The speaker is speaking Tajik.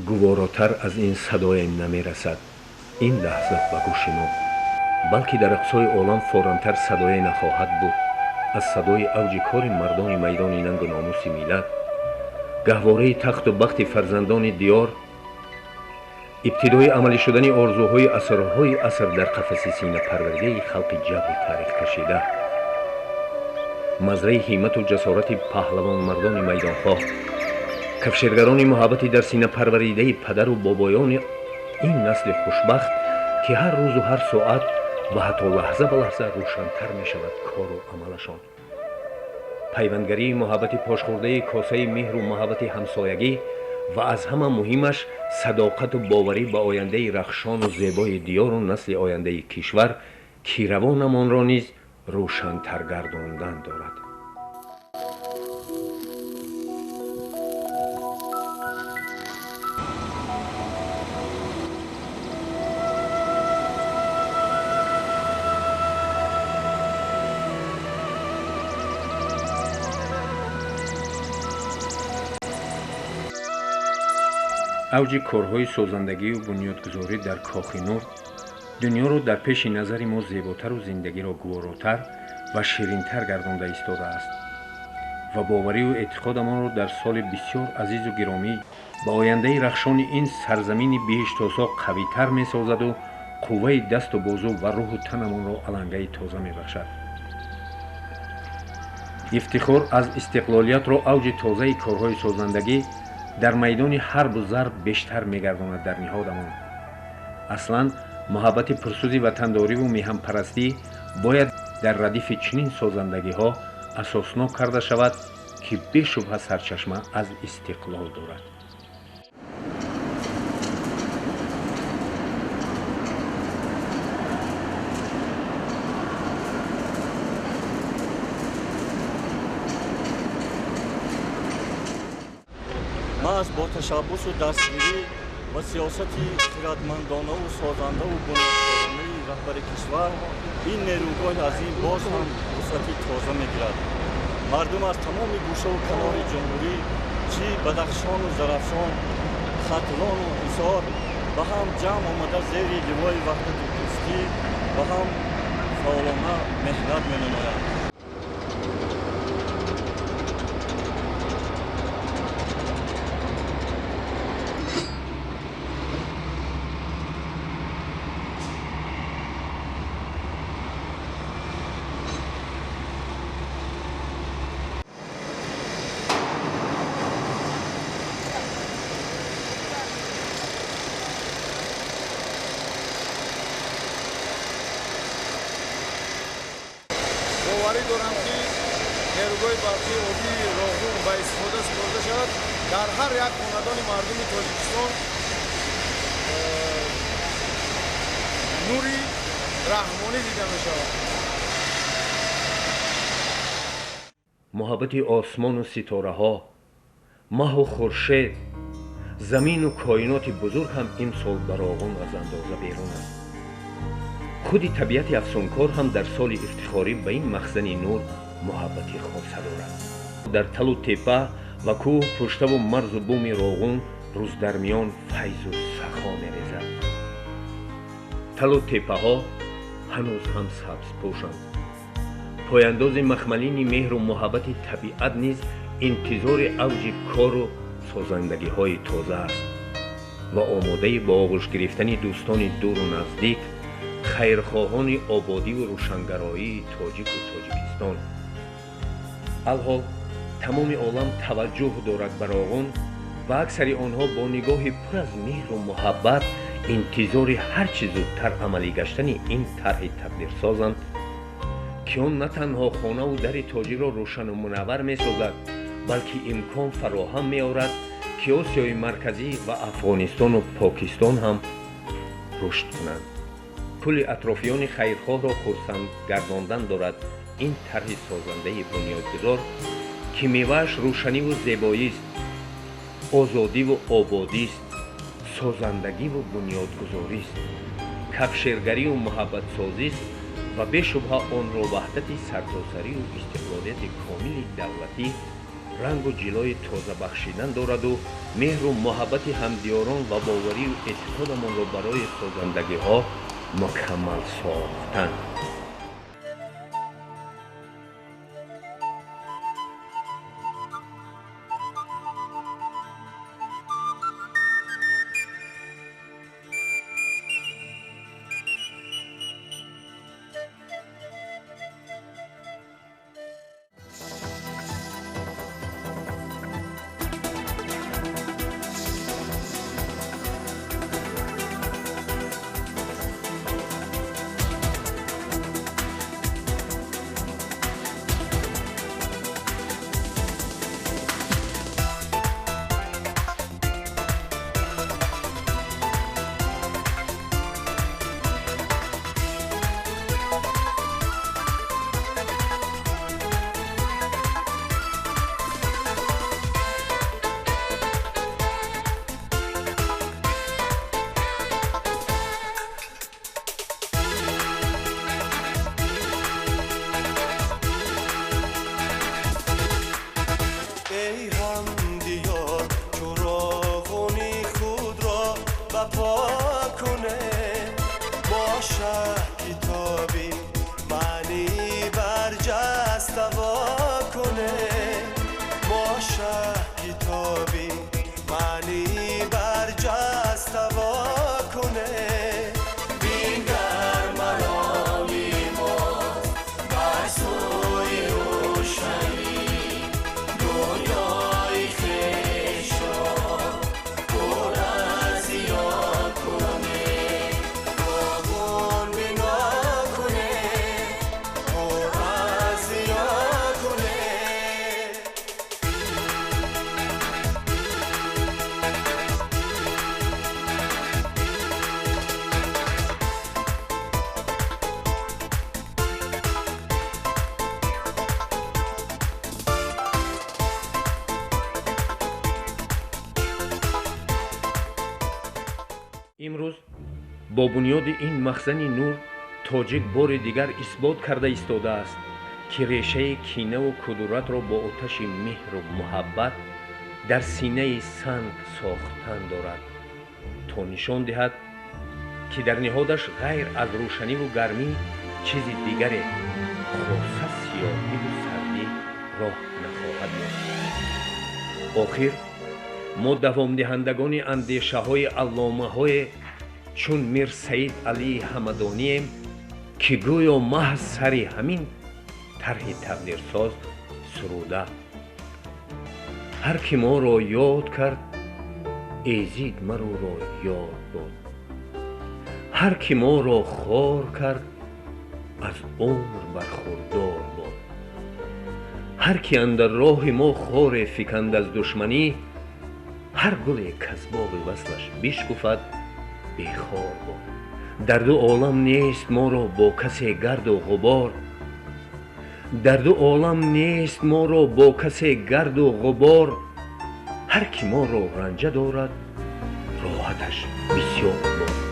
Гуворотар аз ин садое намерасад ин лаҳза ба гӯши мо, балки дар ақсои олам форамтар садое нахоҳад буд аз садои авҷи кори мардони майдони нангу номуси миллат, гаҳвораи тахту бахти фарзандони диёр, ибтидои амалӣ шудани орзуҳои асрҳои аср дар қафаси синапарвардаи халқи ҷабри таърихкашида, мазраи ҳиммату ҷасорати паҳлавонмардони майдонхоҳ, кафшергарони муҳаббати дар синапарваридаи падару бобоёни ин насли хушбахт, ки ҳар рӯзу ҳар соат ва ҳатто лаҳза ба лаҳза рӯшантар мешавад кору амалашон. Пайвандгарии муҳаббати пошхӯрдаи косаи меҳру муҳаббати ҳамсоягӣ ва аз ҳама муҳимаш садоқату боварӣ ба ояндаи рахшону зебои диёру насли ояндаи кишвар, ки равонамонро низ рӯшантар гардондан дорад. Авҷи корҳои созандагию бунёдгузорӣ дар Кохи Нур дунёро дар пеши назари мо зеботару зиндагиро гуворотар ва ширинтар гардонда истодааст ва боварию эътиқодамонро дар соли бисёр азизу гиромӣ ба ояндаи рахшони ин сарзамини биҳиштосо қавитар месозаду қувваи дасту бозу ва рӯҳу танамонро алангаи тоза мебахшад. Ифтихор аз истиқлолиятро авҷи тозаи корҳои созандагӣ дар майдони ҳарбу зарб бештар мегардонад дар ниҳодамон. Аслан муҳаббати пурсӯзи ватандориву меҳанпарастӣ бояд дар радифи чунин созандагиҳо асоснок карда шавад, ки бешубҳа сарчашма аз истиқлол дорад. Маҳз бо ташаббусу дастгирӣ ва сиёсати хирадмандонаву созандаву бунёдкоронаи раҳбари кишвар ин нерӯгоҳи азим боз ҳам вусъати тоза мегирад. Мардум аз тамоми гӯшаву канори ҷумҳурӣ, чӣ Бадахшону Зарафшон, Хатлону Ҳисор ба ҳам ҷамъ омада зери ливои ваҳдату дӯстӣ ба ҳам фаъолона меҳнат менамоянд. Боварӣ дорам, ки нерӯгоҳи барқии обии Роғун ба истифода супорида шавад, дар ҳар як хонадони мардуми Тоҷикистон нури раҳмонӣ дида мешавад. Муҳаббати осмону ситораҳо, маҳу хуршед, замину коиноти бузург ҳам имсол ба Роғун аз андоза берун аст. Худи табиати афсункор ҳам дар соли ифтихорӣ ба ин махзани нур муҳаббати хоса дорад. Дар талу тепа ва кӯҳ пуштаву марзу буми Роғун рӯздармиён файзу сахо мерезад. Талу тепаҳо ҳанӯз ҳам сабзпӯшанд. Пояндози махмалини меҳру муҳаббати табиат низ интизори авҷи кору созандагиҳои тоза аст ва омодаи ба оғӯш гирифтани дӯстони дуру наздик, хайрхоҳони ободиву рӯшангароии тоҷику Тоҷикистон. Алҳол тамоми олам таваҷҷӯҳ дорад ба Роғун ва аксари онҳо бо нигоҳи пур аз меҳру муҳаббат интизори ҳар чӣ зудтар амалӣ гаштани ин тарҳи тақдирсозанд, ки он на танҳо хонаву дари тоҷикро рӯшану мунаввар месозад, балки имкон фароҳам меорад, ки Осиёи Марказӣ ва Афғонистону Покистон ҳам рушд кунанд. Кулли атрофиёни хайрхоҳро хурсанд гардондан дорад ин тарҳи созандаи бунёдгузор, ки мевааш рӯшаниву зебоист, озодиву ободист, созандагиву бунёдгузорист, кафшергариву муҳаббатсозист ва бешубҳа онро ваҳдати сартосарию истиқлолияти комили давлатӣ Рангу ҷилои тоза бахшидан дораду меҳру муҳаббати ҳамдиёрон ва боварию эътиқодамонро барои созандагиҳо мукаммал сохтан. Имрӯз бо бунёди ин махзани нур тоҷик бори дигар исбот карда истодааст, ки решаи кинаву кудуратро бо оташи меҳру муҳаббат дар синаи санг сохтан дорад, то нишон диҳад, ки дар ниҳодаш ғайр аз рӯшаниву гармӣ чизи дигаре хоса сиёҳиву сардӣ роҳ нахоҳад ёфт. Охир мо давомдиҳандагони андешаҳои алломаҳое чун Мирсаид Алии Ҳамадонием, ки гӯё маҳз сари ҳамин тарҳи тақдирсоз суруда: ҳар ки моро ёд кард, эзид мароро ёд дод, ҳар ки моро хор кард, аз умр бархурдор бод, ҳар ки андар роҳи мо хоре фиканд аз душманӣ, ҳар гуле каз боғи васлаш бишкуфад, бехор бод. Дар ду олам нест моро бо касе гарду ғубор, дар ду олам нест моро бо касе гарду ғубор, ҳар ки моро ранҷа дорад, роҳаташ бисёр бод.